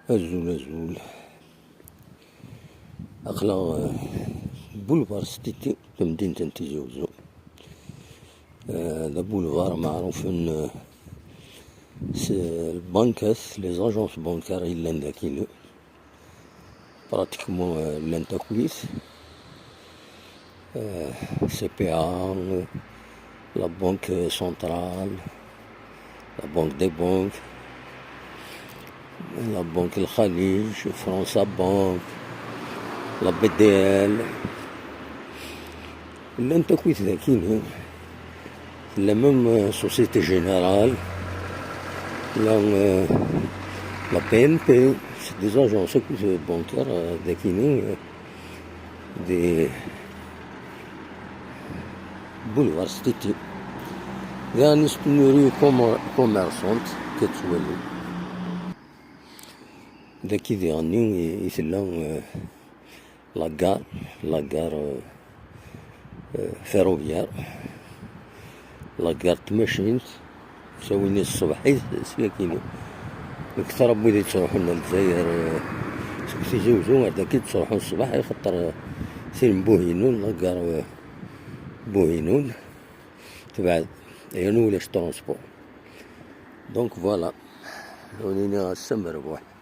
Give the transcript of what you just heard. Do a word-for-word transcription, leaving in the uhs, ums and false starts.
Azul, azul. Aql-aɣ, eh, boulevard Stiti, tamdint n Tizi Uzzu. Eh, d aboulevard meɛrufen, eh, s lbankat, les agences bancaires yellan daki. Pratiquement, eh, llant akkit. Euh, C P A, la Banque Centrale, la Banque des Banques, la Banque El Khalij, França Bank, la B D L. Llant akkit daki. Tella même, euh, Société Générale, la, euh, la B N P, c'est des agences akkit bancaires, euh, daki, euh, des boulevards Stiti. Daɣen c'est une rue commer-, commerçante, tettwali. Daki diɣen i, i tella, euh, la gare, la gare, euh, euh, ferroviaire, la gare n tmacint, ttawin-as ṣṣbeḥ-is s yakini. Nekter n wid yettruḥun ar Lezzayer, eh, seg Tizi Uzzu ar daki ttruḥun ṣṣbeḥ, axaṭer, eh, tin n Buhinun, la gare, eh, Buhinun, tebɛed, yernu ulac transport. Donc voilà, ad wen-iniɣ ass-a merbuḥ.